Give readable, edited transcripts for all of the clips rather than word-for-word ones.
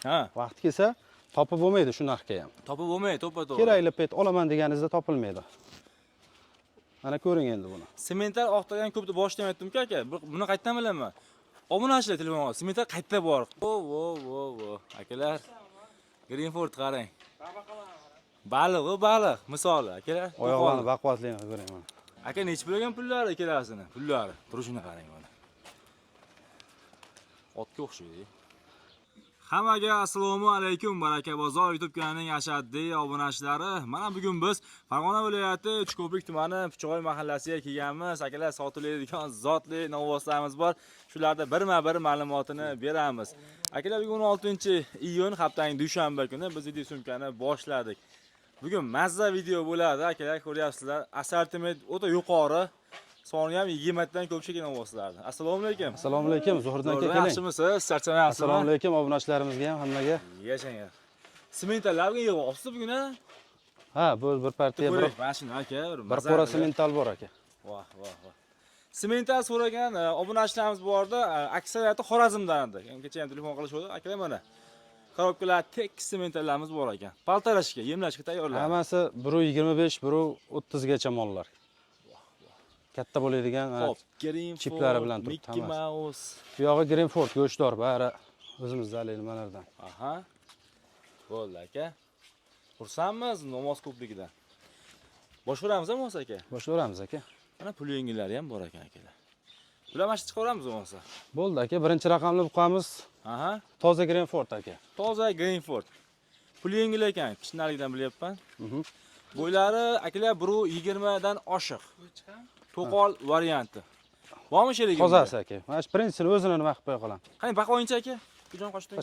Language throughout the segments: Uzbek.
Ha, Vaqti kelsa topib bo'lmaydi shu narxga ham. Topib bo'lmaydi, to'ppa to'g'ri. Kerakli payt olaman deganingizda topilmaydi. Mana ko'ring endi buni. Semental oqtargan ko'pni boshida ham aytdim-ku aka. Buni qayerdan bilaman? Obunachilar telefon oldi. Semental qayerda bor? Vo vo vo vo. Akalar. Greenford qarang. Baliq, u baliq misoli akalar. Oyoqlarini baquvvatligini ko'ring mana. Aka, nechi pul ekan pullari ikkalasini? Pullari. Turishini qarang mana. Otga o'xshaydi. Hammaga assalomu alaykum, Baraka bozor YouTube kanalining ashaddiy obunachilari. Mana bugun biz Farg'ona viloyati Uchko'prik tumani Puchog'oy mahallasiga kelganmiz. Akalar, sotiladigan zotli novvoslarimiz bor. Shularda birma-bir ma'lumotini beramiz. Akalar, bugun 16-iyun, haftaning dushanba kuni biz video sumkani boshladik. Bugun mazza video bo'ladi, akalar, ko'ryapsizlar. Assortiment o'ta yuqori. Soni ham 20 dan ko'p shekin novvoslarni. Assalomu alaykum. Assalomu alaykum, Zuhriddin aka, keling. Yaxshimisiz? Charchamayapsizmi? Assalomu alaykum obunachilarimizga ham, hammaga. Yashang. Sementallar bugun yig'ib olibsiz bugun a? Ha, bu bir partiya bir Ko'ring, mana shuni aka, bir bir maza qo'ra qilib. semental bor aka. Voh, voh, voh. Semental so'ragan obunachilarimiz borda, aksariyati Xorazmdan edi. Yani kecha ham telefon qilishuvdi. Akalar, mana korobkalar tekis sementallarimiz bor ekan. Paltarashga, yemlashga tayyorlar. Hammasi 1.25, 1.30 gacha mollar. Katta bo'ladigan mana. Xo'p, Greenford, Chiplari bilan turibdi Mickey hammasi. Mouse. Bu yog'i Greenford go'shtdor, bari o'zimizda haligi nimalardan. Aha. Bo'ldi aka. Xursandmiz namoz ko'pligidan. Boshqaramiz bo'lmasa aka. Boshlayveramiz aka. Mana pul yengillari ham bor ekan akalar. Bular mana shu chiqaveramiz bo'lmasa. Bo'ldi aka, birinchi raqamli buqamiz Aha. toza Greenford aka. Toza Greenford. Pul yengil ekan, kichkinaligidan bilyapman. Bo'ylari akalar 1.20 dan oshiq. To'qol varianti. Bormi sherigi? Tozasi aka. Mana shu birinchisini o'zini nima qilib qo'ya qolaman. Qani baqoyinchi aka? Bujon qochdi.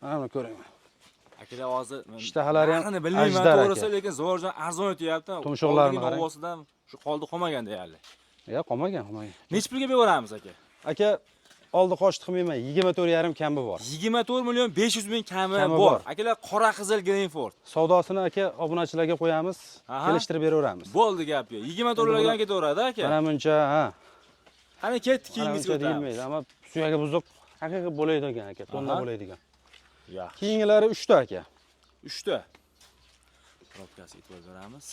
Mana buni ko'ring. Akalar, hozir Ishtahalari ham narxini bilmayman ajdar to'g'risi, aka. Lekin zo'rjon arzon o'tyapti. Tumshuqlarini Oldingi qarang. novvosidan shu qoldi qolmagan deyarli. Ya, qolmagan, qolmagan. Nechi pulga beraveramiz aka? Aka, oldi qochdi qilmayman, 24,5 kami bor. 24 million 500 ming kami Kami bor. bor. Akalar, qora qizil Greenford. Savdosini aka obunachilarga qo'yamiz, Aha. kelishtirib beraveramiz. Bo'ldi gap yo'q. 24 larga ham ketaveradi aka. Mana buncha, ha. Qani ketdik, Mana keyingisiga buncha o'tamiz. deyilmaydi, ammo suyagi buzuq haqiqiy bo'ladigan aka, tonna Aha. bo'ladigan. Yaxshi. Keyingilari 3 ta aka. 3 ta. Probkasiga e'tibor beramiz.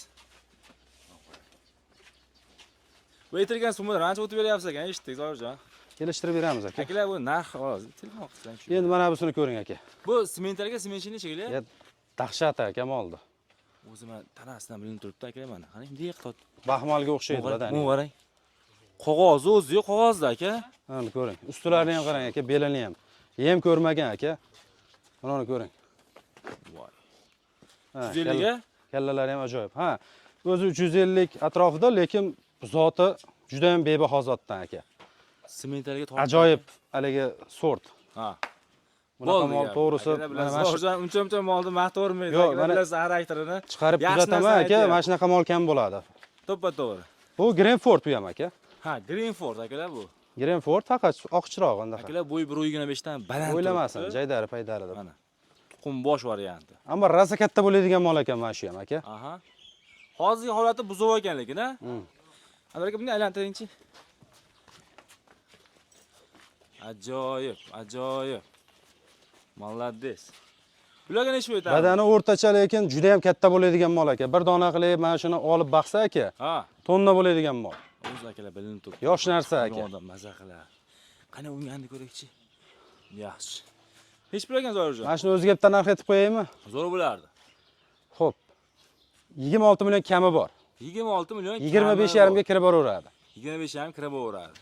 Bu aytilgan summalar ancha o'tib beryapsiz ekan, eshitdik Zoirjon. Kelishtirib beramiz aka. Akalar, bu narx hozir telefon qilsang shu. Endi mana busini ko'ring aka. Bu sementalga sementchini shekilli. Ya, dahshat aka moldi. O'zi mana tanasidan bilinib turibdi akalar mana. Qani bunday qilib. Baxmalga o'xshaydi badani. Bu qarang. Qog'ozi o'zi yo'q, qog'ozda aka. Mana ko'ring. Ustilarini ham qarang aka, belini ham. Yem ko'rmagan aka. Mana uni ko'ring. Voy. Ha, 350 ga kallalari ham ajoyib. Ha, o'zi 350 atrofida, lekin zoti juda ham bebaho zotdan aka. Sementalga tortib. Ajoyib haligi sort. Ha. Bunaqa Bo'ldi mol gap. to'g'risi Akalar mana bilasiz, mana shu Zoirjon uncha muncha molni maqtavermaydi. Yo'q, Akalar mana bilasiz xarakterini. chiqarib Yaxshi kuzataman narsani aka, aytyapti. mana shunaqa mol kam bo'ladi. To'ppa to'g'ri. Bu Greenford bu ham aka. Ha, Greenford akalar bu. Greenford faqat oqchiroq undaqa. Akalar, bo'yi 1.25 dan baland. O'ylamasin, turibdi. jaydari paydari deb. Mana. Tuxumbosh varianti. Ammo rosa katta bo'ladigan mol ekan mana shu ham aka. Aha. Hozirgi holati buzov ekan lekin, ha? Anvar aka, bunday aylantiringchi. Ajoyib, ajoyib. Молодец. Bularga nechi pul aytamiz? Badani o'rtacha, lekin juda ham katta bo'ladigan mol aka. Bir dona qilib mana shuni olib baqsa aka, Ha, tonna bo'ladigan mol. O'zi akalar bilinib turibdi. Yosh narsa aka. Odam maza qiladi. Qani o'nganni ko'raylikchi. Yaxshi. Nechi pul ekan Zoirjon? Mana shuni o'ziga bitta narx aytib qo'yaymi? Zo'r bo'lardi. Xo'p. 26 million kami bor. 26 million. 25 yarimga kirib boraveradi. 25 yarim kirib boraveradi.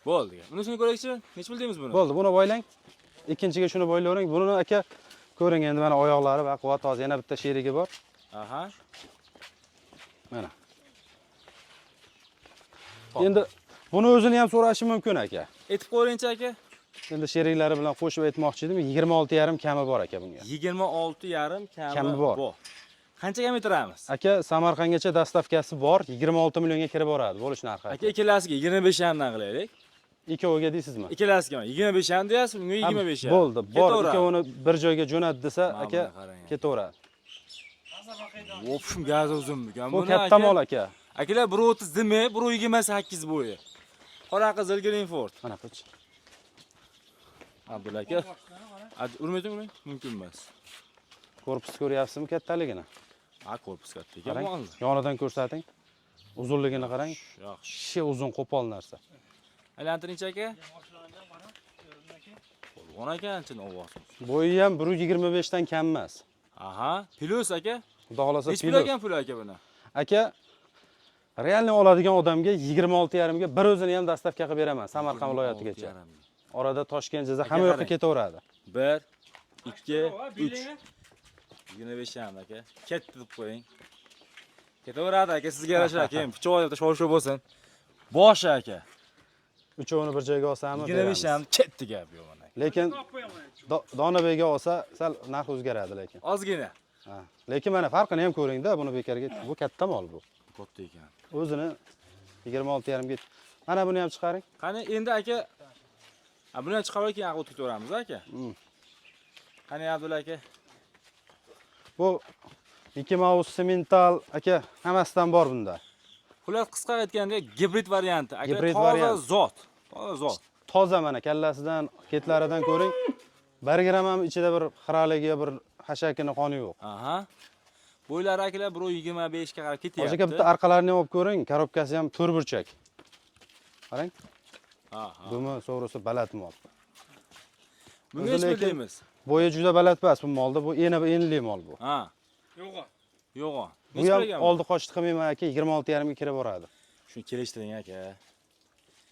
Bo'ldi. Bunisini ko'raylikchi. Nechi pul deymiz buni? Bo'ldi, buni boylang. Ikkinchiga shuni boylavering. Buni aka ko'ring endi mana oyoqlari va quvvat hozir yana bitta sherigi bor. Aha. Mana. Endi buni o'zini ham so'rashi mumkin aka. Aytib qo'yingchi aka. Endi sheriklari bilan qo'shib aytmoqchi edim, 26,5 kami bor aka bunga. 26 yarim kami, Kami bor. Qancha kamaytiramiz? Aka, Samarqandgacha dastavkasi bor, 26 millionga kirib boradi bo'lish narxi. Aka, ikkalasiga 25 yarimdan qilaylik. Ikkoviga deysizmi? Ikkalasiga 25 yarim deyapsiz, unga 25 yarim. Bo'ldi, bor, Ketaveradi. ikkovini bir joyga jo'nat desa, Mana aka buni qarang. ketaveradi. O'pshim gaz uzunmikan Bu buni katta aka? mol aka. Akalar, 1.30 demay, 1.28 bo'yi. Qora qizil Greenford. Mana qich. Abdulla aka. Urmaydi, urmang, mumkin emas. Korpus ko'ryapsizmi kattaligini? Ha, korpus katta ekan Qarang. molni. Yonidan ko'rsating. Uzunligini qarang. Yaxshi. Kishi uzun qo'pol narsa. Aylantiringchi aka. Polvon ekan chin ovoz. Bo'yi ham 1.25 dan kam emas. Aha, plyus aka. Xudo xolasa Nechi pul plyus. ekan pul aka buni? Aka, реальный oladigan odamga 26,5 ga bir o'zini ham доставка qilib beraman Samarqand viloyatigacha. Orada Toshkent, Jizzax Aka, hamma yoqqa qarang. ketaveradi. 1 2 3 25 ham aka. Ketdi deb qo'ying. Ketaveradi aka, sizga yarasha keyin pichoq deb shov-shuv bo'lsin. Boshi aka. Uchovini bir joyga olsami 25 beramiz. ham ketdi gap yo'q mana. Lekin Donabeyga olsa sal narx o'zgaradi lekin. Ozgina. Ha. Lekin mana farqini ham ko'ringda, buni bekorga bu katta mol bu. Katta ekan. O'zini 26,5 ga. Mana buni ham chiqaring. Qani endi aka. Ha, buni ham chiqarib keyin o'tib ketaveramiz aka. Qani Abdulla aka. Bu Mickey Mouse, Simmental aka hammasidan bor bunda. Xullas qisqa aytganda gibrid varianti. Aka Gibrid toza variant. zot. Toza zot. Toza mana kallasidan, ketlaridan ko'ring. 1 gramm ham ichida bir xiraligi, bir hashakini qoni yo'q. Aha. Bo'ylari akalar 1.25 ga qarab ketyapti. Hozir aka bitta orqalarini ham olib ko'ring, korobkasi ham to'rtburchak. Qarang, Aha. dumi, so'risi baland mol. Bunga O'zi hech bir lekin- deymiz. Bo'yi juda baland emas bu molda, bu eni enli mol bu. Ha. Yo'g'on. Yo'g'on. Bu ham oldi qochdi qilmayman aka, 26,5 ga kirib boradi. Shuni kelishtiring aka.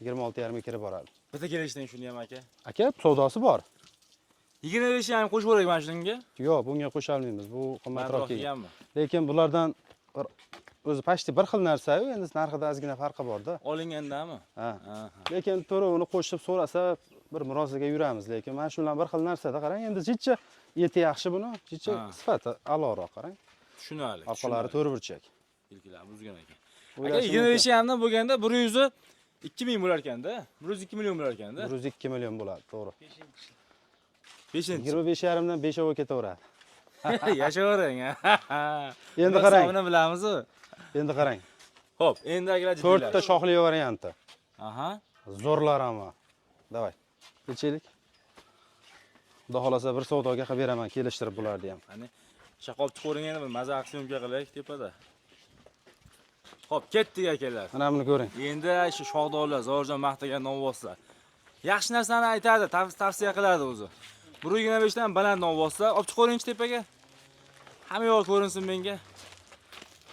26,5 ga kirib boradi. Bitta kelishtiring shuni ham aka. Aka, savdosi bor. 25 ham qo'shib yuboring mana shunga. Yo'q, bunga qo'sha olmaymiz. Bu qimmatroq Balandroq kelgan. yeganmi? Lekin bulardan o'zi почти bir xil narsa-yu, endi narxida ozgina farqi bor-da. Olingandami? Ha. Aha. Lekin to'g'ri uni qo'shib so'rasa bir murosaga yuramiz, lekin mana shu bilan bir xil narsada qarang, endi jicha eti yaxshi buni, jicha Ha. sifati a'loroq qarang. Tushunarli. Orqalari to'rtburchak. Ilklar buzgan ekan. Aka O'ylashim 25 hamdan bo'lganda 102 ming bo'lar ekanda. 102 million bo'lar ekanda. 102 million bo'ladi, to'g'ri. 5-inchi. 25,5 dan 5 ketaveradi. Yashayvering. Endi qarang. Hisobini bilamiz-u. Endi qarang. Xo'p, endi akalar To'rtta shoxli varianti. Aha. Zo'rlar hamma. Давай. Kechaylik. Xudo xolasa bir savdoga qilib beraman, kelishtirib bularni ham. Qani shaqol chiqavering endi bir maza qilib syomka qilaylik tepada. Xo'p, ketdik akalar. Mana buni ko'ring. Endi shu shoxdorlar, Zorjon maqtagan novvoslar. Yaxshi narsani aytadi, tavsiya qiladi o'zi. 1.25 dan baland novvoslar. Olib chiqaveringchi tepaga. Hamma yo'q ko'rinsin menga.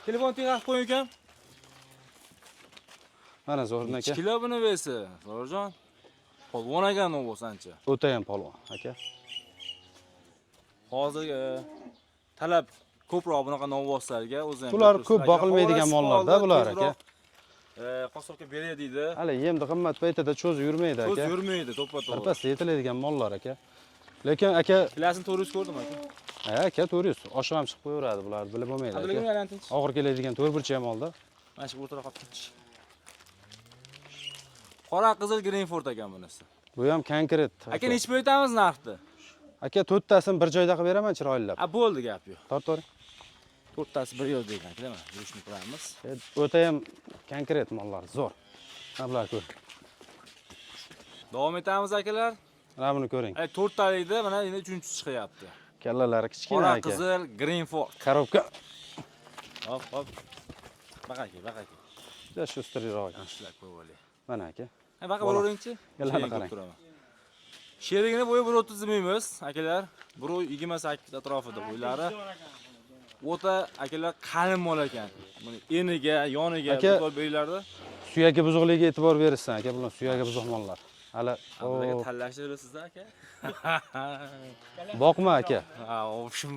Telefon tengqib qo'ying ukam. Mana zo'rdan 2 aka. kilo buni vesi, Zorjon. Polvon ekan novvos ancha. O'ta ham polvon aka. Hozir talab ko'proq bunaqa novvoslarga o'zi ham. Bular bilib ko'p turibsiz. boqilmaydigan Aka, mollar-da bular aka. tezroq, qassobga beray deydi. Hali yemni qimmat paytida cho'zib yurmaydi Ko'z aka. yurmaydi to'ppa-to'g'ri. Birpas yetiladigan mollar aka. Lekin aka, Kilasini 400 ko'rdim aka. ha, aka 400 oshiq ham chiqib qo'yaveradi bular, bilib bo'lmaydi Abdulla aka. aylantinchi. Og'ir keladigan to'rtburchak molda. Mana shu o'rtaroq olib ketchi. Qora qizil Greenford ekan bunisi. Bu ham konkret. Aka nechi pul aytamiz narxni? Aka to'rttasini bir joyda qilib beraman chiroylilab. A bo'ldi gap yo'q. Tortavering. To'rttasi bir yerda ekan, bilaman. Yurishni qilamiz. O'ta ham konkret mollar, zo'r. Mana bular ko'r. Davom etamiz akalar. Mana buni ko'ring. Ay to'rttalikda mana endi uchinchisi chiqyapti. Kallalari kichkina Qora aka. qizil Greenford. Korobka. Hop, hop. Baqa aka, baqa aka. Juda shustriroq ekan. Shular qo'yib olay. Mana aka. Ha, baqa Bola. bo'laverinchi. Kallarni Keyin ko'rib qarang. turaman. Sherigini bo'yi 1.30 demaymiz, akalar. 1.28 atrofida bo'ylari. O'ta akalar qalin mol ekan. Buni eniga, yoniga Aka- e'tibor beringlarda. Suyagi buzuqligiga e'tibor berishsin aka, bular suyagi buzuq mollar. Hali Abdulla o, tanlashni bilasizda aka. boqma aka. Ha, общем.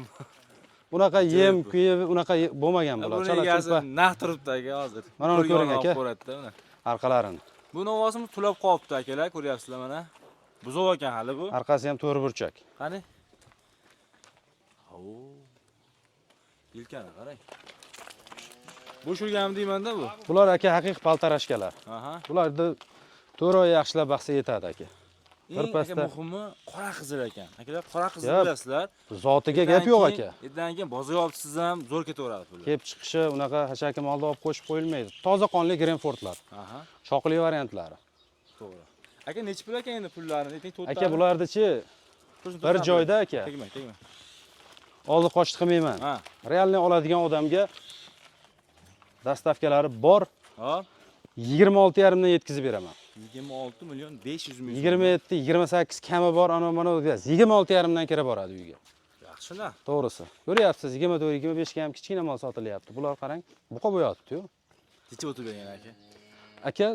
Unaqa yem kuyib, unaqa bo'lmagan bular. Buni Chala egasi chulpa naq turibdi aka hozir. Mana uni ko'ring aka. Ko'radida mana. orqalarini. Bu novvosimiz tulab qolibdi akalar, ko'ryapsizlar mana. Buzov ekan hali bu. Orqasi ham to'rtburchak. Qani? Oo. Yelkani qarang. Bo'sh yurganmi deyman-da bu. Bular aka haqiqiy paltarashkalar. Aha. Bularni 4 oy yaxshilab baqsa yetadi aka. Eng Bir aka pasda- muhimi qora qizil ekan. Akalar qora qizil Yap. bilasizlar. Zotiga gap yo'q aka. Ertadan keyin bozorga olib chiqsangiz ham zo'r ketaveradi puli. Kelib chiqishi unaqa hashaki molda olib qo'shib qo'yilmaydi. Toza qonli Greenfordlar. Aha, Shoqli variantlari. to'g'ri. Aka nechi pul ekan endi pullarini? Ayting to'rtta. Aka bularnichi Bir joyda aka. Tegma, tegma. Oldi qochdi qilmayman. Ha. Реальный oladigan odamga доставка lari bor. Hop. 26,5 dan yetkazib beraman. 26 million 500 ming. 27, 28 kami bor, ana mana 26,5 dan kirib boradi uyga. Yaxshi-da. To'g'risi. Ko'ryapsiz, 24, 25 ga ham kichkina mol sotilyapti. Bular qarang, buqa bo'yotdi-yu. Necha o'tib bergan aka? Aka,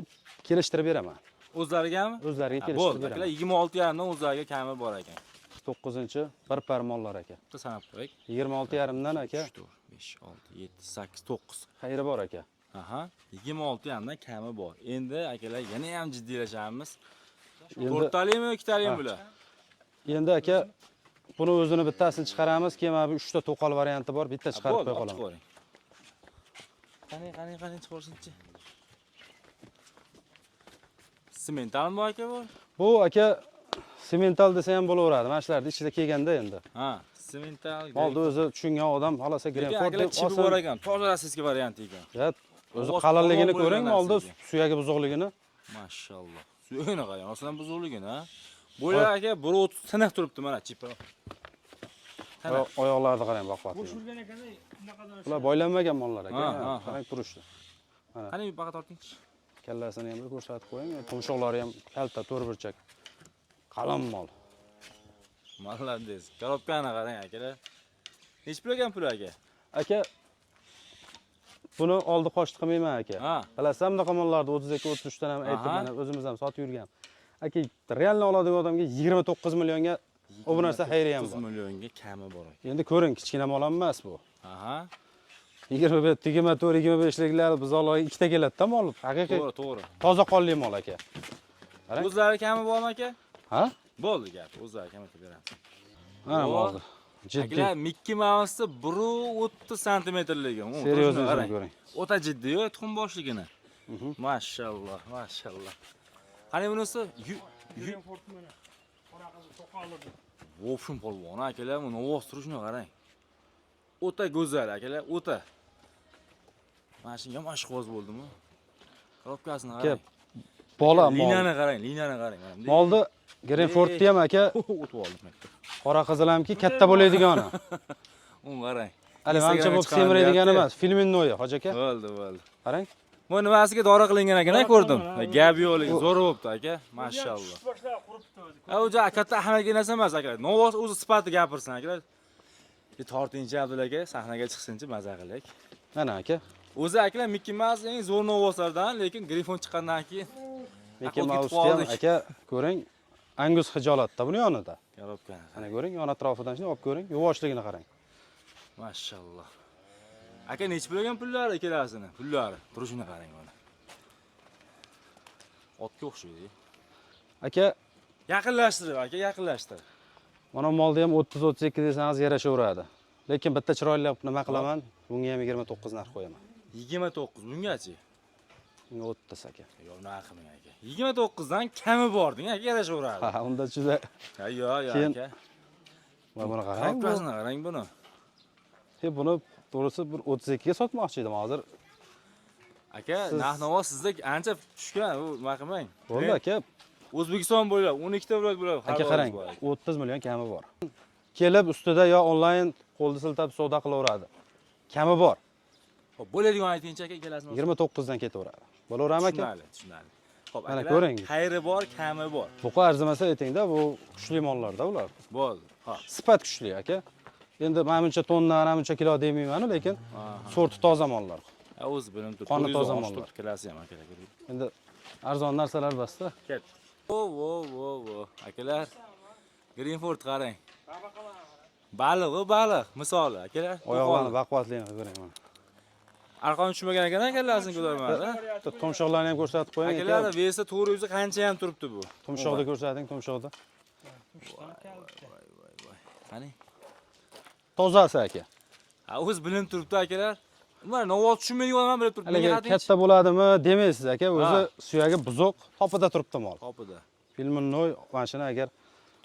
kelishtirib beraman. O'zlarigami? O'zlariga Ha, kelishtirib bo'ldi. Akalar beraman. 26,5 dan o'zlariga kami bor ekan. 9-chi bir par mollar aka. Bitta sanab qo'ying. 26,5 dan aka, 3 4 5 6 7 8 9. xayri bor aka. Aha, 26,5 dan kami bor. Endi akalar yana ham jiddiylashamiz. Endi To'rttalimi, ikkitalimi Ha. bular? Endi aka, buni o'zini bittasini chiqaramiz, keyin mana bu 3 ta to'qol varianti bor, bitta chiqarib Bo'ldi, qo'ya olib qolaman. chiqavering. Qani, qani, qani chiqarsinchi. Sementalmi bu aka bu? Bu aka semental desa ham bo'laveradi. Mana shularni ichida kelganda endi. Ha, semental. Molni o'zi tushungan odam xohlasa Lekin Greenford akalar deb chibi olsin. bor ekan. Toza rossiyskiy varianti ekan. Ya, o'zi Ovoz qalinligini tamom ko'ring, bo'lgan molni narsa ekan. suyagi buzuqligini. Mashalloh. Suyagini qarang, osonam buzuqligini, ha. Bo'ylar aka 1.30 tiniq turibdi mana chipi. Tiniq. Oyoqlarini qarang, baquvvatli. Bo'sh yurgan ekan, unaqadan. Bular boylanmagan mollar aka. Ha, Ha, ha, ha. qarang turishni. Qani baqa tortingchi. Kallasini ham bir ko'rsatib qo'ying. Tumshuqlari ham kalta, to'rtburchak. Qalin mol. Молодец. Korobkani qarang akalar. Nechi pul ekan puli aka? Aka, buni oldi qochdi qilmayman aka. Ha. Bilasizmi, bunaqa mollarni 32, 33 dan ham aytib, Aha. mana o'zimiz ham sotib yurgan. Aka, реальный oladigan odamga 29 millionga u bu narsa xayri ham 30 bor. millionga kami bor aka. Endi ko'ring, kichkina mol ham emas bu. Aha. 25, 24, 25liklar buzoqlarga ikkita keladi-da mol. Haqiqiy To'g'ri, to'g'ri. toza qonli mol aka. Qarang. O'zlari kami bormi aka? Ha? Bo'ldi gap. O'zlari kam aytib beramiz. Mana Yo'q. molni. Jiddiy. Akalar, Mickey Mouse'ni 1.30 santimetrligi. Серьезный qarang. ko'ring. O'ta jiddiy tuxum boshligini. Mashalloh, mashalloh. Qani bunisi? Greenford mana. Qora qizil to'qolli. В общем, polvon akalar, buni ovoz turishini qarang. O'ta go'zal akalar, o'ta. Mana shunga yomon ishqiboz bo'ldimi? Korobkasini Aka, qarang. bola mol. Liniyani qarang, liniyani qarang. Mana bunday Molni Greenfordni ham aka o'tib oldim. qora qizil hamki katta bo'ladigani. Uni qarang. Hali mancha Instagramga bo'lib chiqaman semiradigan deyapti. emas. Filminnoyi, hoji aka. Bo'ldi, bo'ldi. Qarang. Bu nimasiga dori qilingan ekan, ko'rdim. Gap yo'q, zo'r bo'libdi aka. Mashalloh. Boshlab quribdi o'zi. Ha, u ja katta ahamiyatli narsa emas akalar. Novvos o'zi sifati gapirsin akalar. Bir tortingchi Abdulla aka, sahnaga chiqsinchi, maza qilaylik. Mana aka. O'zi akalar Mickey Mouse eng zo'r novvoslardan, lekin Grifon chiqqandan keyin Mickey Aql ketib Mouse'ni ham qoldik. aka ko'ring. Angus hijolatda buni yonida. Korobkani. Mana ko'ring, yon atrofidan shunday olib ko'ring, yuvoshligini qarang. Mashalloh. Aka nechi pul ekan pullari ikkalasini? Pullari. Turishini qarang mana. Otga o'xshaydi. Aka, Yaqinlashtirib aka, yaqinlashtir. mana molni ham 30-32 desangiz yarashaveradi. Lekin bitta chiroyli qilib nima qilaman? Bunga ham 29 narx qo'yaman. 29 bungachi. Bunga 30 aka. Yo'q, unaqa qilmang aka. 29 dan kami bor deng aka, yarashaveradi. Ha, unda juda Ha, yo'q, yo'q Keyin- aka. Mana buni qarang. Bu, Korobkasini qarang buni. he, buni to'g'risi bir 32 ga sotmoqchi edim hozir. Aka, narx-navo sizda ancha tushgan, u nima qilmang. Bo'ldi aka. O'zbekiston bo'ylab 12 ta viloyat bo'ylab Aka qarang, 30 million kami bor. Kelib ustida yo onlayn qo'lni siltab savdo qilaveradi. Kami bor. Xo'p, bo'ladigan aytingchi aka, ikkalasini. 29 dan ketaveradi. Bo'laveradimi aka? Tushunarli, tushunarli. Xo'p, Mana akalar, ko'ring. Xayri bor, kami bor. Buqa arzimasa aytingda, bu kuchli mollarda ular. Bo'ldi. Xo'p. Sifat kuchli aka. Endi mana buncha tonna, mana buncha kilo demayman, lekin sorti toza mollar. Ha, o'zi bilim turibdi. Qoni toza O'zi mollar. turibdi, ikkalasi ham akalar. Ko'ring. Endi arzon narsalar bosda. Ket. Vo, vo, vo, vo. Akalar, Greenford qarang. Baliq, u baliq misoli akalar. Oyoqlarini baquvvatligini ko'ring mana. Arqon tushmagan ekan, kallasini ko'tarmadi. Bitta tumshuqlarni ham ko'rsatib qo'ying Akalar, aka. vesi 400 qancha ham turibdi bu. Tumshuqni ko'rsating, tumshuqni. Qani? Tozasi aka. Ha, o'zi bilinib turibdi akalar. Ular novvoz tushunmaydigan odam bilib turibdi. Haligi Menga qarang. katta bo'ladimi demaysiz aka, o'zi Ha. suyagi buzuq, topida turibdi mol. Topida. Filmnoy mana shuni agar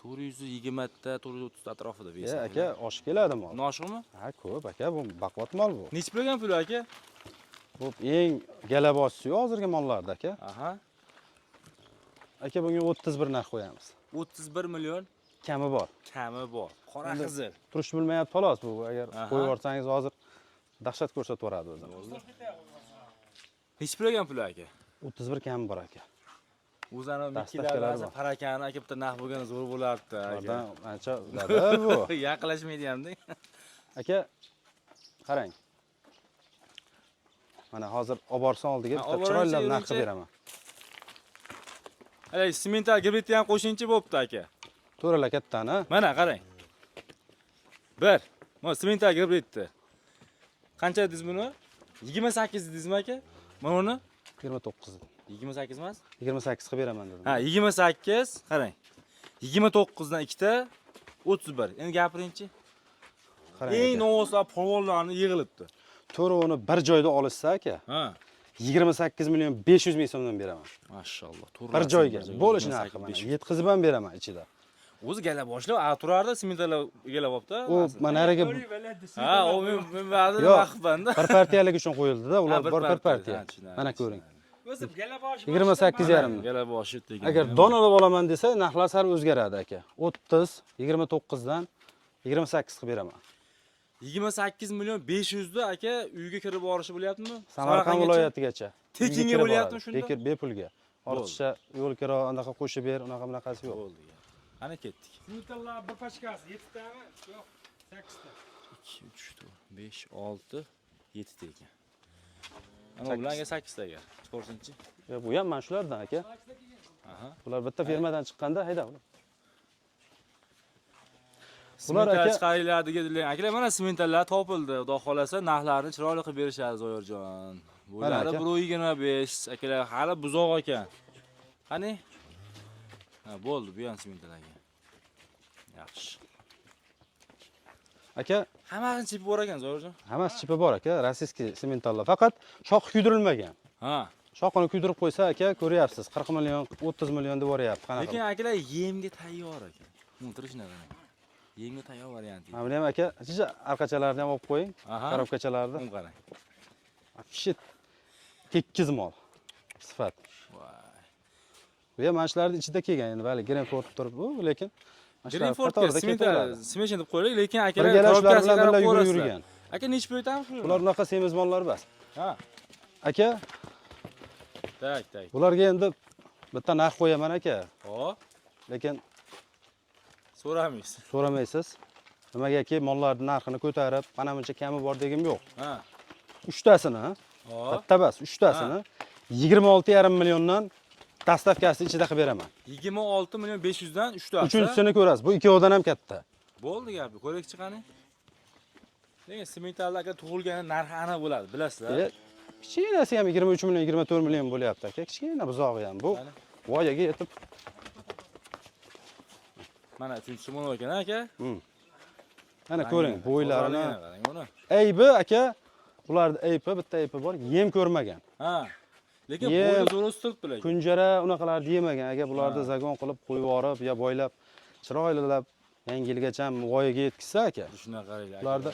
420 ta, 430 ta atrofida e, vesi. aka osh keladi mol. Noshiqmi? Ha, ko'p aka, bu baquvvat mol bu. Nechi pul ekan puli aka? Bu eng galaboshisi hozirgi mollarda aka. Aha. Aka bunga 31 narx qo'yamiz. 31 million Kami bor. Kami bor. Qora qizil. Turishni bilmayapti xolos bu. Agar Aha. qo'yib yuborsangiz hozir dahshat ko'rsatib yuboradi o'zini. Nechi pul ekan puli aka? 31 kami bor aka. O'zani Dastavkalari mikkilar bor. parakani aka bitta narx bo'lgani zo'r bo'lardi aka. Ulardan ancha dadil bu. Yaqinlashmaydi hamda. Aka qarang. Mana hozir olib borsa oldiga Ha, bitta olib chiroylab boringchi, narx qilib yuringchi. beraman. Haligi semental gibridni ham qo'shingchi bo'pti aka. To'rala kattani. Mana qarang. Bir. Mana semental gibridni. Qancha dedingiz buni? 28 dedingizmi aka? Mana uni 29. 28 emas? 28 qilib beraman dedim. Ha, 28, qarang. 29 dan ikkita 31. Endi gapiringchi. Qarang. Eng Aka. novvoslar polvonlarni yig'ilibdi. To'rovini bir joyda olishsa aka, Ha. 28 million 500 ming so'mdan beraman. Mashalloh. Bir joyga. Bo'lish narxi mana. Yetkazib ham beraman ichida. O'zi gala boshlab, a turardi, sementallar egallab olibdi. U mana nariga Ha, u men ba'zi Yo'q. vaqtbanda. bir partiyalik uchun qo'yildi-da, ular Ha, bir bir bir partiya. partiya. Ha, tushunarli, Mana ko'ring. O'zi gala boshi. 28 yarim. Gala boshi degan. Agar don olib olaman desa, narxlar sal o'zgaradi aka. 30, 29 dan 28 qilib beraman. 28 million 500 da aka uyga kirib borishi bo'lyaptimi? Samarqand Samarqandgacha? viloyatigacha. Tekinga Uyga kirib bo'lyaptimi boradi. shunda? Bekor, bepulga. Ortiqcha yo'l kiro, anaqa qo'shib ber, unaqa bunaqasi yo'q. Bo'ldi. Ana ketdik. Sementallar bir pachkasi 7 tami? Yo'q, 8 ta. 2 3 4 5 6 7 ta ekan. Ana ularga 8 ta agar. Ko'rsinchi. Yo'q, bu ham mana shulardan aka. Aha. Bular bitta fermadan chiqqanda hayda. Bular Semental aka- chiqaringlar degan akalar mana sementallar topildi. Xudo xolasa narxlarini chiroyli qilib berishadi Zoyirjon. Bular aka. 1.25 akalar hali buzoq ekan. Qani? Ha, bo'ldi, bu ham semental aka. Yaxshi. Aka, Hammasini chipi bor ekan Zoyirjon. hammasi chipi bor aka, rossiyskiy sementallar. Faqat shoxi kuydirilmagan. Ha. Shoxini kuydirib qo'ysa aka, ko'ryapsiz, 40 million, 30 million deb boryapti. Qanaqa? Lekin akalar yemga tayyor ekan. Unuttirishni qarang. Yemga tayyor varianti. Mana buni ham aka, chicha arqachalarni ham olib qo'ying, Aha. korobkachalarni. Uni qarang. Вообще tekkiz mol. Sifat. Voy. Bu ham mana shularning ichida kelgan endi, hali Greenford turib bu, lekin mana shular Greenfordga qatorida semental, ketaveradi. smeshin deb qo'yaylik, lekin akalar Birgalar shular korobkasiga bilan qarab birga yugurib ko'rasizlar. yurgan. Aka nechi pul aytamiz shuni? Bular unaqa semiz mollar emas. Ha. Aka, Tak, tak. bularga endi bitta narx qo'yaman aka, Hop, lekin so'ramaysiz. so'ramaysiz. Nimagaki mollarning narxini ko'tarib, mana buncha kami bor degim yo'q. Ha. Uchtasini, Hop. bitta bas, uchtasini 26,5 milliondan dastavkasi ichida qilib beraman. 26 million 500 dan 3 tasi. Uchinchisini ko'rasiz. Bu ikkovidan ham katta. Bo'ldi gapi. Ko'raylikchi qani. Lekin sementallar aka tug'ilgani narxi aniq bo'ladi, bilasizlar. E, kichkinasi ham 23 million, 24 million bo'lyapti aka. Kichkina buzog'i ham bu. Qani? Voyaga yetib, Mana uchinchisi mana ekan aka. mana ko'ring bo'ylarini. Tozaligini qarang buni. Aybi aka, bularni aybi bitta aybi bor, yem ko'rmagan. Ha. Lekin Yem. bo'yni zo'r o'sib turibdi lekin. Kunjara unaqalarni yemagan. Agar bularni Ha. zagon qilib qo'yib yuborib, yo boylab, chiroylilab yangi yilgacha voyaga yetkazsa aka, Shuna qaranglar. bularni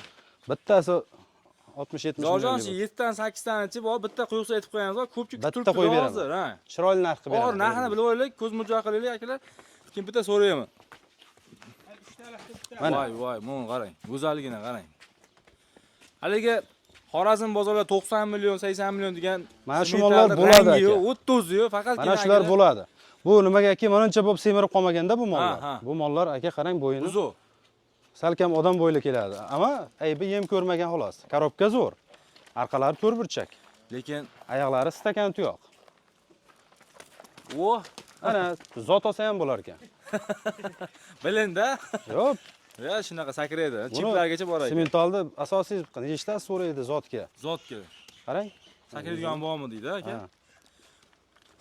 bittasi 60-70 Zorjon million. 7 tan 8 tanichi bor, bitta quyuqsa aytib qo'yamiz, ko'pchilik Bitta turibdi qo'yib beraman. hozir, ha. Chiroyli narx qilib Og'ir beraman. narxini bilib olaylik, ko'z murojaat qilaylik akalar. Keyin bitta so'rayman. Mana. Voy voy, mana qarang, go'zalligini qarang. Haligi Xorazm bozorida 90 million, 80 million degan Mana shu sementalni mollar bo'ladi rangi aka. yo'q, o't o'zi yo'q, faqatgina Mana shular akalar bo'ladi. Bu nimagaki manuncha bo'lib semirib qolmaganda bu mollar. Ha, ha. Bu mollar aka qarang bo'yini. Buzoq. Salkam odam bo'yli keladi. Ammo aybi yem ko'rmagan xolos. Korobka zo'r. Orqalari to'rtburchak. Lekin Oyoqlari stakan tuyoq. o Mana zot olsa ham bo'lar ekan. bilinda. Yo'q, Ya shunaqa sakraydi. Buni Chiplargacha bor ekan. sementalni asosiy nechtasi so'raydi zotga. Zotga. Qarang. Sakraydigan bormi deydi aka. Ha.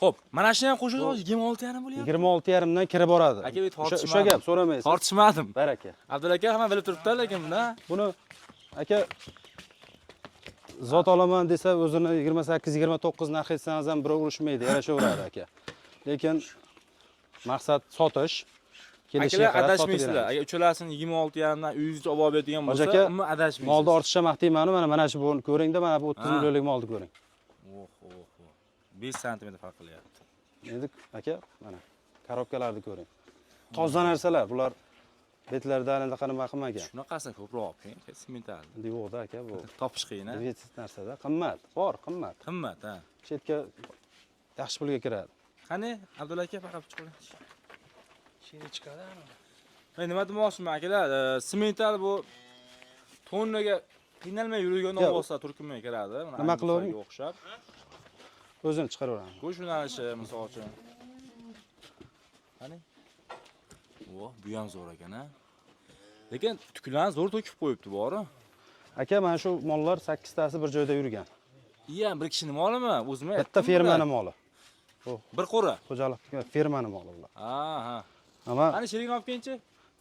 Xo'p, mana shuni ham qo'shib 26,5 bo'lyapti. 26,5 dan kirib boradi. Aka, bu O'sha o'sha gap so'ramaysiz. Tortishmadim. Baraka. Abdulla aka hamma bilib turibdi lekin buni. Buni aka zot olaman desa o'zini 28-29 narx etsangiz ham birov urushmaydi, yarashaveradi aka. Lekin maqsad sotish. Kelishiga Akalar qarab sotib adashmaysizlar. beramiz. Agar uchalasini 26,5 dan uyingizga olib borib beradigan Hoji bo'lsa, aka, umuman adashmaysiz. Molni ortiqcha maqtaymanu, mana shu buni ko'ringda, mana bu 30 Ha. millionlik molni ko'ring. Oh, oh, oh. 5 sm farq qilyapti. Endi aka, mana korobkalarni ko'ring. Toza narsalar, bular Betlarida anaqa nima qilmagan. Shunaqasini ko'proq olib keling, semental. Endi yo'qda aka bu. Topish qiyin, a? Defitsit narsada qimmat, bor qimmat. Qimmat, ha. Chetga yaxshi pulga kiradi. Qani, Abdulla aka faqat chiqing. Sheri chiqadi ana. Men nima demoqchiman akalar, semental bu tonnaga qiynalmay yuradigan Yo'q. novvosa turkumiga kiradi. Mana Nima qilavering? Anguslarga o'xshab. O'zini chiqaraveramiz. Go'sht yo'nalishi misol uchun. Qani? Vo, bu ham zo'r ekan, a? Lekin tuklarni zo'r to'kib qo'yibdi bori. Aka, mana shu mollar 8 tasi bir joyda yurgan. Iya, bir kishini molimi? O'zim Bitta fermani moli. Bir qo'ra. Xo'jalik fermani moli ular. Ha, ha. Ammo Qani sherigini olib kelingchi.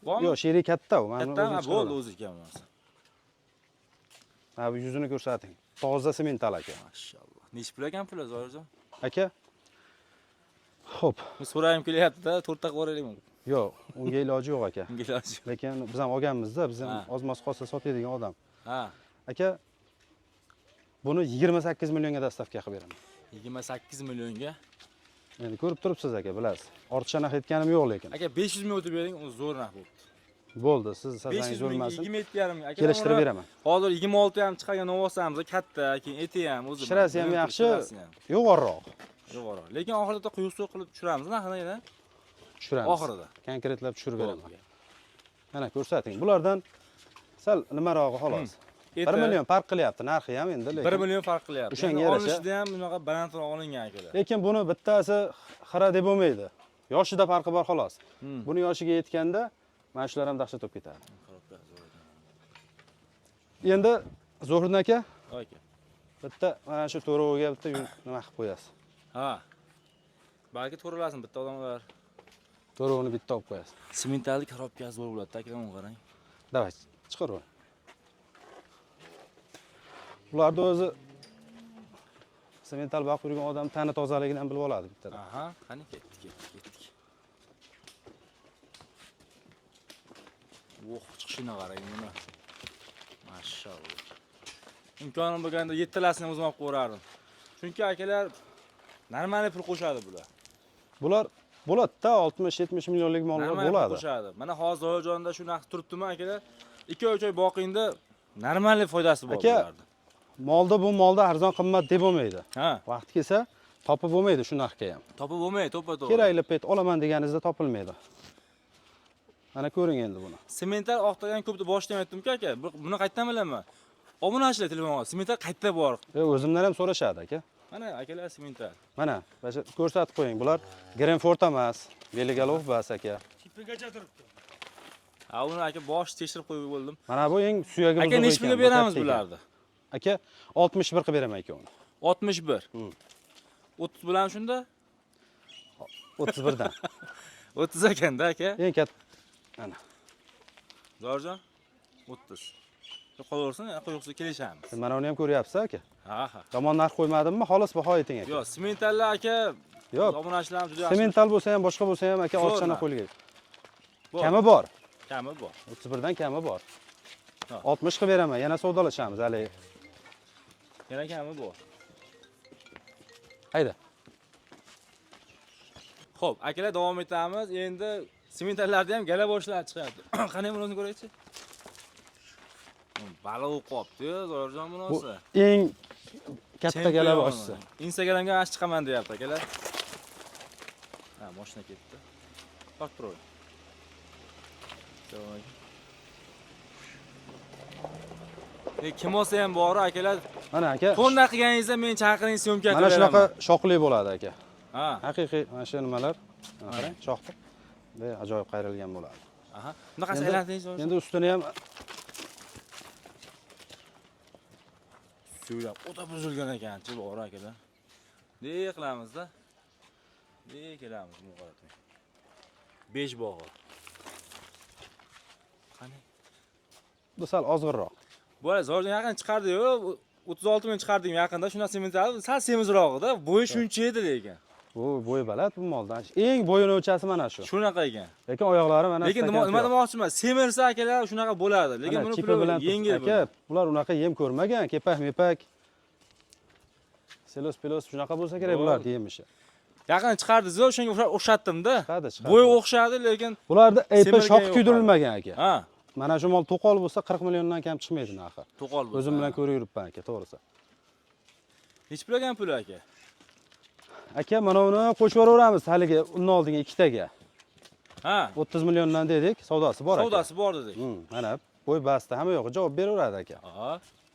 Bormi? yo'q, sherik katta u. Mana Katta, o'zini ha, bo'ldi chiqaraveradi. o'zi ekan bo'lmasa. Ha, bu yuzini ko'rsating. Toza semental aka. Mashalloh. Nechi pul ekan puli, Zoirjon? Aka. Xo'p, Men so'ragim kelyapti-da, to'rtta qilib yuboraylikmi? yo'q, unga iloji yo'q aka. Unga iloji yo'q. Lekin biz ham olganmiz-da, biz ham Ha. oz-moz qolsa sotadigan odam. Ha, Aka, buni 28 millionga dastavka qilib beraman. 28 millionga. Endi ko'rib turibsiz aka, bilasiz. Ortiqcha narx aytganim yo'q lekin. Aka 500 ming o'tib bering, u zo'r narx bo'libdi. Bo'ldi, siz sazangiz 500 mingga o'lmasin. 27,5 ming. Aka, Kelishtirib uni beraman. Hozir 26 ham chiqargan novvosamiz katta, keyin eti ham o'zi. Shirasi ham yaxshi, Shirasi ham yo'g'onroq yo'g'onroq. Lekin oxirida quyuq suv qilib tushiramiz narxini yana. tushiramiz. Oxirida. Konkretlab tushirib beraman. Bo'ldi. Mana ko'rsating. Bulardan sal nimarog'i xolos. Eti 1 million farq qilyapti narxi ham endi lekin. 1 million farq qilyapti. O'shanga Endi yarasha. olinishida ham bunaqa balandroq olingan akalar. Lekin buni bittasi xira deb bo'lmaydi. Yoshida farqi bor xolos. Buni yoshiga yetganda mana shular ham dahshat bo'lib ketadi. Endi Zuhriddin aka, Aka. bitta mana shu to'roviga bitta nima qilib qo'yasiz. Ha. Balki to'rilasin bitta odamlar. To'rovini bitta olib qo'yasiz. Sementalli korobka zo'r bo'ladi, aka, uni qarang. Давай, chiqar uni. Bularni o'zi semental boqib yurgan odam tani tozaligidan bilib oladi bittada. Aha, qani ketdik, ketdik, ketdik. Voh, chiqishini qarang buni. Mashalloh. Imkonim bo'lganda yettalasini o'zim olib qo'yardim. Chunki akalar normal pul qo'shadi bular. Bular bo'ladi-da 60-70 millionlik mollar Normal pul bo'ladi. qo'shadi. Mana hozir Zoirjonda shu narx turibdimi akalar? 2-3 oy boqingda normal foydasi bor Aka, bularni. Molda bu molda arzon qimmat deb bo'lmaydi. Ha, Vaqti kelsa topib bo'lmaydi shu narxga ham. topib bo'lmaydi, to'ppa-to'g'ri. Kerakli payt olaman deganingizda topilmaydi. Mana ko'ring endi buni. Semental oqtagan ko'pda boshdan aytdim-ku aka. Buni qayerdan bilaman? Obunachilar telefon oldi. Semental qayerda bor? O'zimdan ham so'rashadi aka. Mana akalar semental. Mana, mana ko'rsatib qo'ying. Bular Grenfort emas, Beligolov bas aka. Chipigacha turibdi. Ha, uni aka bosh tekshirib qo'yib bo'ldim. Mana bu eng suyagi Aka buzuq nechi pulga ekan, bu beramiz katta ekan. bularni? Aka 61 qilib beraman aka uni. 61. 30 bilan shunda? 31 dan. 30 ekanda aka. Eng katta. Mana. Zorjon 30. Qolaversin, qo'yuqsiz kelishamiz. Mana uni ham ko'ryapsiz aka. Ha, ha. Yomon narx qo'ymadimmi? Xolos baho ayting aka. Yo'q, sementallar aka, Yo'q. obunachilarimiz juda yaxshi. Semental bo'lsa ham, boshqa bo'lsa ham aka Zo'r ortiqcha narx. qo'yilgan. Bor. Kami bor. Kami bor. 31 dan kami bor. Ha. 60 qilib beraman, yana savdolashamiz hali. Yana kami bor. Hayda. Xo'p, akalar davom etamiz. Endi sementallarda ham gala boshlar chiqyapti. Qani buni o'zini ko'raychi. Baliq o'qiyapti, Zoirjon Bu bunisi. eng katta gala boshisi. Instagramga ash chiqaman deyapti akalar. Ha, mashina ketdi. Bak turavering. Assalomu alaykum. Kim olsa ham bori akalar. Mana aka. Tonna qilganingizda men chaqiring, syomka Mana qilib shunaqa beraman. shoxli bo'ladi aka. Ha. Haqiqiy mana shu nimalar. Mana qarang, shoxni. Bu ajoyib qayrilgan bo'ladi. Aha. Bunaqasi aylantiringiz. Endi ustini ham Suylab o'ta buzilgan ekan-chi, bori akalar. Ne qilamiz-da? Ne kelamiz bu qaratmay. 5 bog'i. Qani? bu sal ozg'inroq. Bu Zoirjon yaqin chiqardi-yu, 36 ming chiqardim yaqinda, shundan semental sal semizrog'ida, bo'yi shuncha edi lekin. Bu bo'yi baland bu moldan. Eng bo'yini o'lchasi mana shu. Shunaqa ekan. Lekin oyoqlari mana Lekin stakan nima tuyoq. demoqchiman, semirsa akalar shunaqa bo'ladi. Lekin Mana buni chipi puli bilan yengil aka, bular unaqa yem ko'rmagan, kepak mepak. Selos pelos shunaqa bo'lsa kerak Bo'ldi. bularni yemishi. Yaqin chiqardingiz, o'shanga o'xshatdim-da. Chiqadi, chiqadi. Bo'yi o'xshadi, lekin Bularda aybi Semirgan shoxi yo'q. kuydirilmagan aka. Ha, Mana shu mol to'qol bo'lsa 40 milliondan kam chiqmaydi narxi. to'qol bo'lsa. O'zim bilan ko'rib yuribman aka, to'g'risi. Nechi pul ekan puli aka? Aka, mana uni qo'shib yuboraveramiz haligi undan oldingi ikkitaga. Ha, 30 milliondan dedik, savdosi bor aka. savdosi bor dedik. Mana bo'y basti hamma yo'q, javob beraveradi aka. Ha.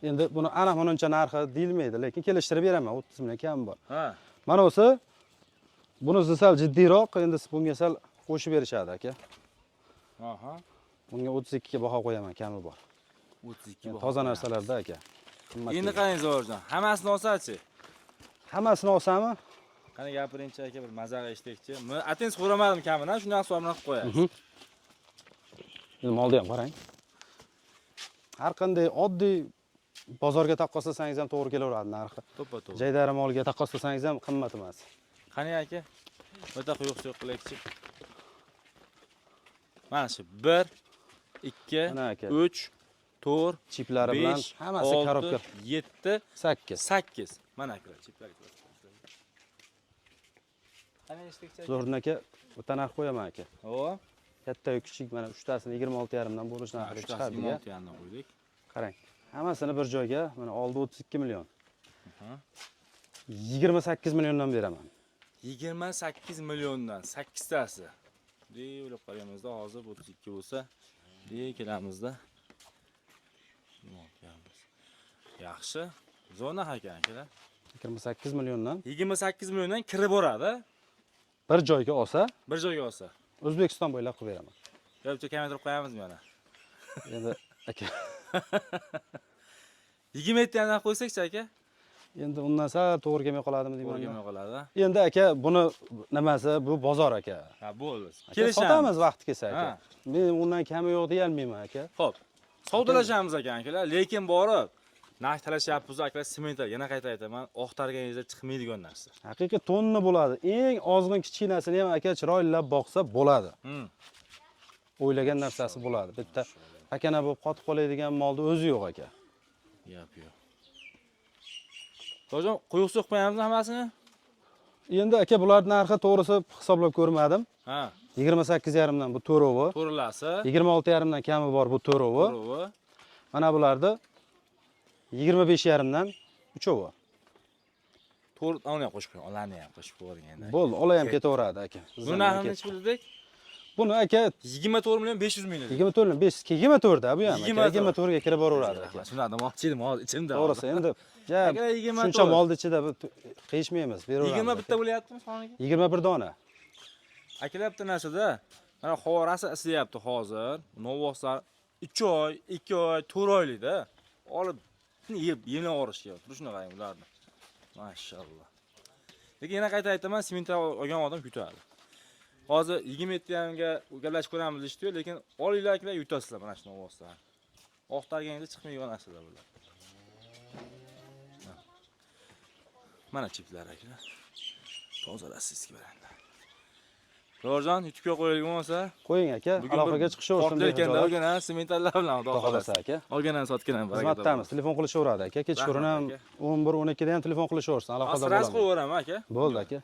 Endi buni aniq bununcha narxi deyilmaydi, lekin kelishtirib beraman, 30 million kam bor. Ha. Mana o'si bunisi sal jiddiyroq, endi bunga sal qo'shib berishadi aka. Aha. Bunga 32 ga baho qo'yaman, kami bor. 32 Endi baho. toza narsalarda aka. Qimmat Endi keladi. qarang Zorjon, hammasini olsachi. Hammasini olsami? Qani gapiringchi aka, bir maza eshitaylikchi. Men atin so'ramadim kamidan, shundan hisobini qilib qo'yasiz. Endi molni ham qarang. Har qanday oddiy bozorga taqqoslasangiz ham to'g'ri kelaveradi narxi. To'ppa-to'g'ri. Jaydari molga taqqoslasangiz ham qimmat emas. Qani aka? Bitta quyuq suyuq qilaylikchi. Mana shu 1 2 Mana aka. 3 4 Chiplari bilan 5 hammasi 6 korobka 7 8. 8. Mana akalar, chiplar. Qani eshitdikchi aka? Zo'rdan aka, bitta narx qo'yaman aka. Hop. Katta-yu kichik mana uchtasini 26,5 dan bo'lish narxida Uchtasi chiqadi. 26 yandan qo'ydik. Qarang. Hammasini bir joyga mana oldi 32 million. Aha. 28 milliondan beraman. 28 milliondan 8 tasi. Dey o'ylab qaraganimizda hozir 32 bo'lsa, dey kelamizda. Yaxshi. Zo'r narx ekan akalar. 28 milliondan 28 milliondan kirib boradi. bir joyga olsa, Bir joyga olsa. O'zbekiston bo'ylab qilib beraman. Yo, bitta kamaytirib qo'yamizmi yana? Endi aka, 27 yandan qo'ysakchi aka? endi undan sal to'g'ri kelmay qoladimi To'g'ri deyman. kelmay qoladi. Endi aka, buni nimasi bu bozor aka. Ha, bo'ldi. Aka, Kelishamiz. sotamiz vaqti kelsa aka. Ha. Men undan kami yo'q deya olmayman aka. Xo'p. Savdolashamiz ekan akalar, lekin borib narx talashyapmiz akalar, semental yana qayta aytaman, oqtarganingizda chiqmaydigan narsa. Haqiqiy tonna bo'ladi. Eng ozg'in kichkinasini ham aka chiroylilab boqsa bo'ladi. O'ylagan narsasi bo'ladi. Bitta pakana bo'lib qotib qoladigan molni o'zi yo'q aka. Gap yo'q. To'g'ri, quyuq suv qo'yamizmi hammasini? Endi aka bular narxi to'g'risi hisoblab ko'rmadim. Ha, 28,5 dan bu to'rovi, to'g'rilasi. 26,5 dan kami bor bu to'rovi. To'g'ri. Mana bularni 25,5 dan uchovi. To'g'ri, uni ham qo'shib qo'ying, ularni ham qo'shib qo'ying endi. Bo'ldi, ola ham ketaveradi aka. Bu narxini nechi pul dedik? Buni aka 24 million 500 ming dedik. 24 million 500 24 da bu ham aka. 24. 24 ga kirib boraveradi aka. Shuni demoqchi edim hozir ichimda. To'g'risi endi ja Aka, 24. shuncha molni ichida bu qiyishmaymiz, beraveramiz. 21 aka. ta bo'lyaptimi soniga? 21 dona. Akalar bitta narsada mana havo rosa isiyapti hozir. Novvoslar 3 oy, 2 oy, 4 oylikda olib yeb yemlab yuborish kerak. Turishini qarang ularni. Mashalloh. Lekin yana qayta aytaman, semental olgan odam yutadi. Hozir 27 yamga gaplashib ko'ramiz deyishdi, lekin olinglar akalar yutasizlar mana shu novvoslarni. Oqtarganingizda chiqmaydigan narsalar bular. Mana chiplar akalar. Toza rossiyskiy variantlar. To'g'rijon, YouTube'ga qo'yilgan bo'lsa, Qo'ying aka, bugun aloqaga chiqishaversin. Portlar bugun ha, sementallar bilan xudo Xudo xohlasa. xohlasa aka. Olgan ham sotgan ham baraka Xizmatdamiz, telefon qilishaveradi aka. Kechqurun Rahmat ham aka. 11, 12 da ham telefon qilishaversin, aloqada Sraz bo'lamiz. qo'yaveraman aka. Bo'ldi aka.